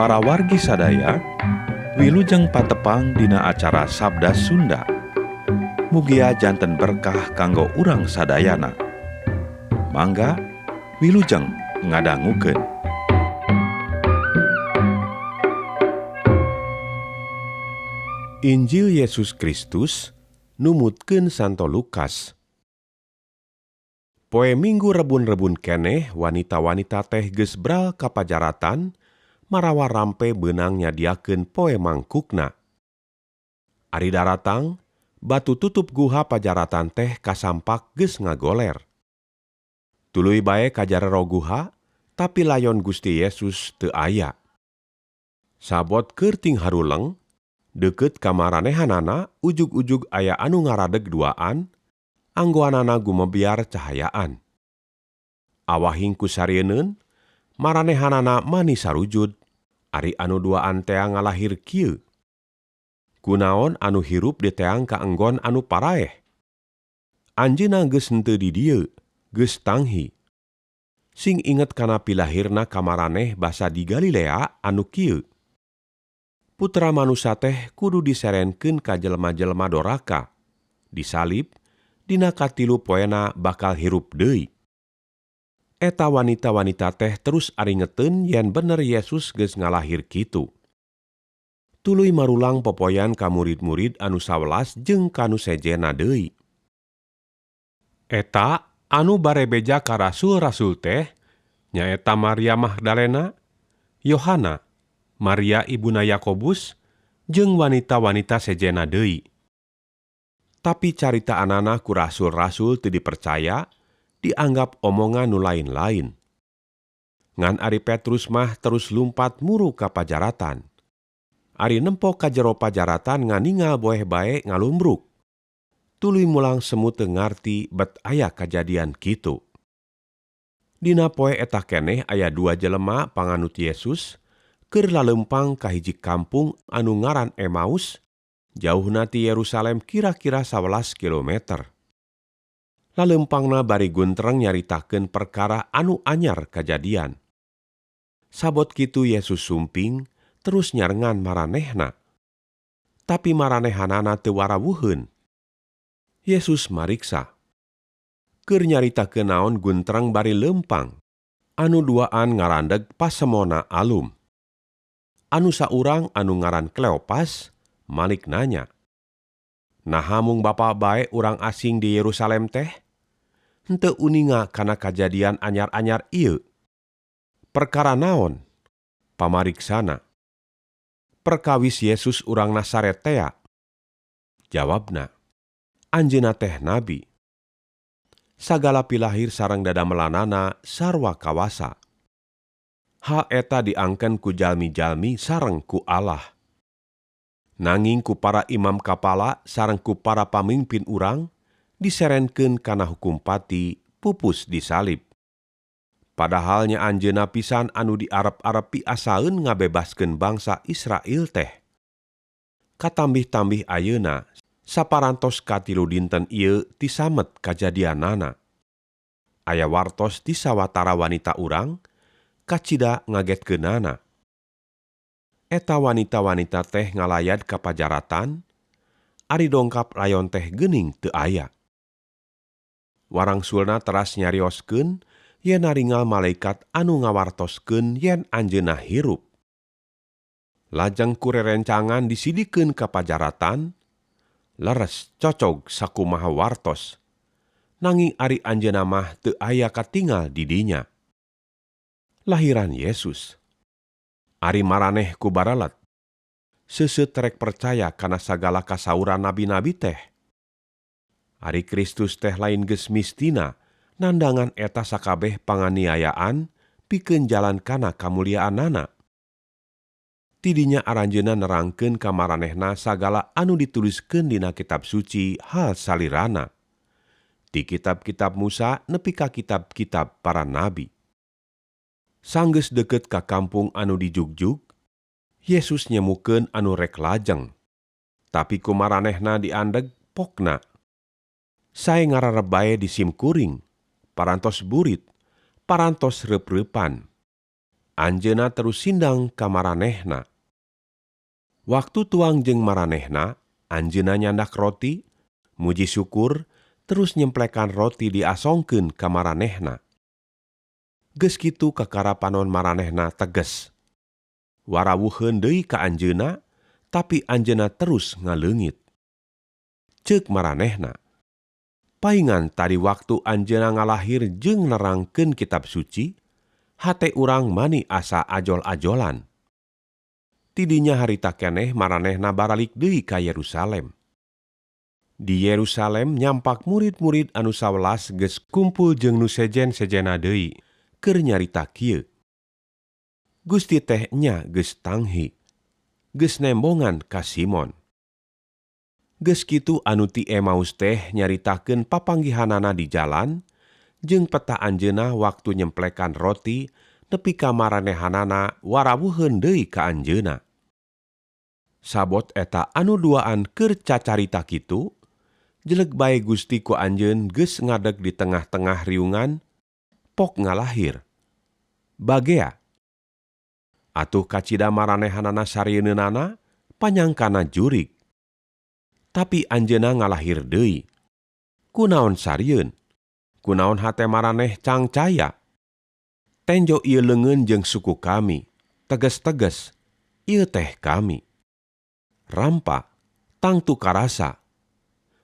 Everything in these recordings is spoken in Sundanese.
Para wargi sadaya, wilujeng patepang dina acara Sabda Sunda. Mugia janten berkah kanggo urang sadayana. Mangga wilujeng ngadangukeun. Injil Yesus Kristus numutkeun Santo Lukas. Poe Minggu rebun-rebun keneh wanita-wanita teh geus bral ka pajaratan marawa rampe beunang nyadiakeun poe mangkukna. Ari daratang, batu tutup guha pajaratan teh kasampak geus ngagoler. Tuluy bae ka jarero guha, tapi layon Gusti Yesus teu aya. Sabot keur tingharuleng, deukeut ka maranehanana ujug-ujug aya anu ngaradeg duaan, anggoanana gumebiar cahayaan. Awahing ku sarieun, maranehanana mani sarujud, ari anu duaan tea ngalahir kieu. Kunaon anu hirup diteang ka enggon anu paraeh? Anjeunna geus henteu di dieu, geus tanghi. Sing inget kana pilahirna ka maraneh basa di Galilea anu kieu. Putra manusa teh kudu diserenkeun ka jelema-jelema doraka, disalib, dina katilu poena bakal hirup deui. Eta wanita-wanita teh terus aringeteun yen bener Yesus geus ngalahir kitu. Tuluy marulang popoyan ka murid-murid anu 11 jeung ka nu sejenna deui. Eta anu barebeja ka rasul-rasul teh nyaeta Maria Magdalena, Yohana, Maria ibuna Yakobus, jeung wanita-wanita sejenna deui. Tapi caritaanana ku rasul-rasul teu dipercaya, dianggap omongan nu lain-lain. Ngan ari Petrus mah terus lumpat muru ka pajaratan. Ari nempo ka jero pajaratan nganingal boeh bae ngalumbruk. Tuluy mulang semu teu ngarti bet aya kajadian kitu. Dina poe eta keneh aya dua jelema panganut Yesus keur laleumpang ka hiji kampung anu ngaran Emmaus, jauhna ti Yerusalem kira-kira 11 kilometer. Laleumpangna bari guntreng nyaritakeun perkara anu anyar kajadian. Sabot kitu Yesus sumping terus nyarengan maranehna. Tapi maranehanana teu warawuheun. Yesus mariksa. Keur nyaritakeun naon guntreng bari leumpang. Anu duaan ngarandeg pasemona alum. Anu saurang anu ngaran Kleopas malik nanya, "Naha mung bapa bae urang asing di Yerusalem teh? Henteu uninga kana kajadian anyar-anyar ieu. Perkara naon?" Pamariksana. "Perkawis Yesus urang Nasaret tea." Jawabna, "Anjeunna teh nabi. Sagala pilahir sareng dadamelanana sarwa kawasa. Hal eta diangken ku jalmi-jalmi sareng ku Allah. Nanging ku para imam kapala sareng ku para pamimpin urang diserenkeun kana hukum pati pupus disalib. Padahal nya anjeunna pisan anu diarep-arep piasaeun ngabebaskeun bangsa Israel teh. Katambih-tambih ayeuna saparantos katilu dinten ieu tisamet kajadianana. Aya wartos di sawatara wanita urang kacida ngagetkeunana. Eta wanita-wanita teh ngalayad ka pajaratan, ari dongkap layon teh geuning teu aya. Warangsulna teras nyarioskeun yen naringal malaikat anu ngawartoskeun yen anjeunna hirup. Lajeng ku rerencangan disidikeun ka pajaratan, leres cocog sakumaha wartos. Nanging ari anjeunna mah teu aya katingal di dinya. Lahiran Yesus. Ari maraneh ku baralet. Seuseut rek percaya kana sagala kasauran nabi-nabi teh. Ari Kristus teh lain geus mistina nandangan eta sakabeh panganiayaan pikeun jalan kana kamuliaanana. Tidinya aranjeunna nerangkeun ka maranehna sagala anu dituliskeun dina kitab suci hal salirana. Ti kitab-kitab Musa nepi ka kitab-kitab para nabi. Sanggeus deukeut ka kampung anu dijugjug, Yesus nyemukeun anu rek lajeng. Tapi ku maranehna diandeg pokna. Sae ngarareb bae di simkuring, parantos burit, parantos reup-reupan. Anjeunna terus sindang ka maranehna. Waktu tuang jeung maranehna, anjeunna nyandak roti, muji syukur, terus nyemplekan roti diasongkeun ka maranehna. Geus kitu kakara panon maranehna teges. Warawuheun deui ka anjeunna, tapi anjeunna terus ngaleungit. Ceuk maranehna, "Paingan tadi waktu anjeunna ngalahir jeung nerangkeun kitab suci, hate urang mani asa ajol-ajolan." Tidinya harita keneh maranehna baralik deui ka Yerusalem. Di Yerusalem nyampak murid-murid anu 11 geus kumpul jeung nu sejen-sejenna deui keur nyarita kieu. Gusti teh nya geus tanghi, geus nembongan ka Simon. Geus kitu anu ti Emaus teh nyaritakeun papanggihanana di jalan jeung peta anjeunna waktu nyemplekan roti nepi ka maranehanana warawuheun deui ka anjeunna. Sabot eta anu duaan keur cacarita kitu, jeleg bae Gusti ku anjeun geus ngadeg di tengah-tengah riungan, pok ngalahir. Bagea. Atuh kacida maranehanana sarieunana, panyangkana jurig. Tapi anjeunna ngalahir deui. Kunaon sarieun? Kunaon hate maraneh cangcaya? Tenjo ieu leungeun jeung suku kami, teges-teges, ieu teh kami. Rampa, tangtu karasa.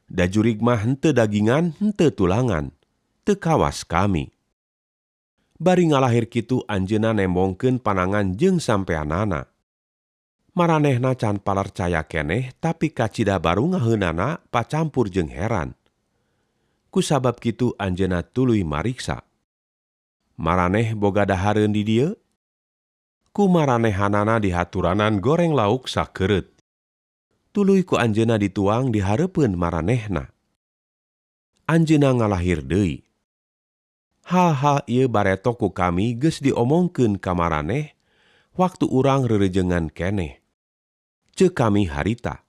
Da jurig mah henteu dagingan, henteu tulangan, teu kawas kami. Bari ngalahir kitu anjeunna nembongkeun panangan jeung sampeanana. Maranehna can palarcaya keneh tapi kacida barungaheunana pacampur jeung heran. Kusabab kitu anjeunna tuluy mariksa. Maraneh boga dahareun di dieu? Ku maranehanana dihaturanan goreng lauk sakeureut. Tuluy ku anjeunna dituang di hareupeun maranehna. Anjeunna ngalahir deui. Hal-hal ieu bareto ku kami geus diomongkeun ka maraneh waktu urang reurejengan keneh. Ceuk kami harita.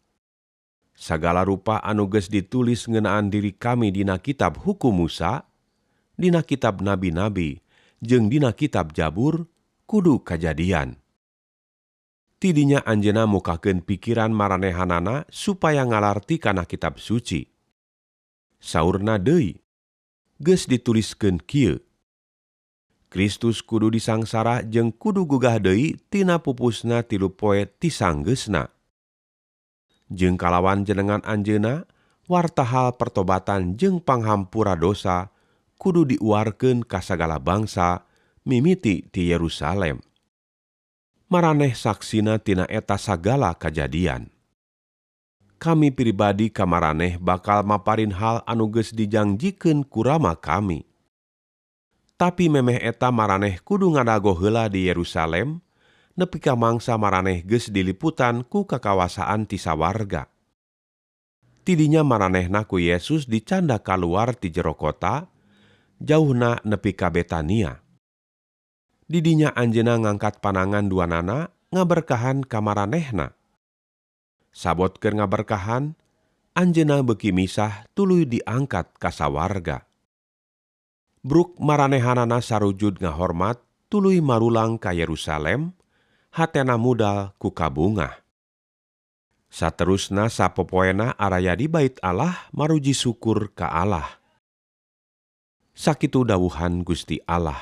Sagala rupa anu geus ditulis ngeunaan diri kami dina kitab Hukum Musa, dina kitab nabi-nabi, jeung dina kitab Jabur, kudu kajadian. Tidinya anjeunna mukakeun pikiran maranehanana supaya ngalarti kana kitab suci. Saurna deui, geus dituliskeun kieu. Kristus kudu disangsara jeung kudu gugah deui tina pupusna 3 poe ti sanggeusna. Jeung kalawan jenengan anjeunna, warta hal pertobatan jeung panghampura dosa kudu diuarkeun ka sagala bangsa mimiti ti Yerusalem. Maraneh saksina tina eta sagala kajadian. Kami pribadi ka maraneh bakal maparin hal anu geus dijangjikeun ku Rama kami. Tapi memeh eta maraneh kudu ngadago heula di Yerusalem, nepi ka mangsa maraneh geus diliputan ku kakawasaan ti sawarga. Tidinya maranehna ku Yesus dicanda kaluar ti jero kota, jauhna nepi ka Betania. Didinya anjeunna ngangkat panangan duanana ngaberkahan ka maranehna. Sabot keur ngaberkahan, anjeunna beuki misah tuluy diangkat ka sawarga. Bruk maranehanana sarujud ngahormat tuluy marulang ka Yerusalem, hatena mudal ku kabungah. Saterusna sapopoena araya di bait Allah maruji syukur ka Allah. Sakitu dawuhan Gusti Allah.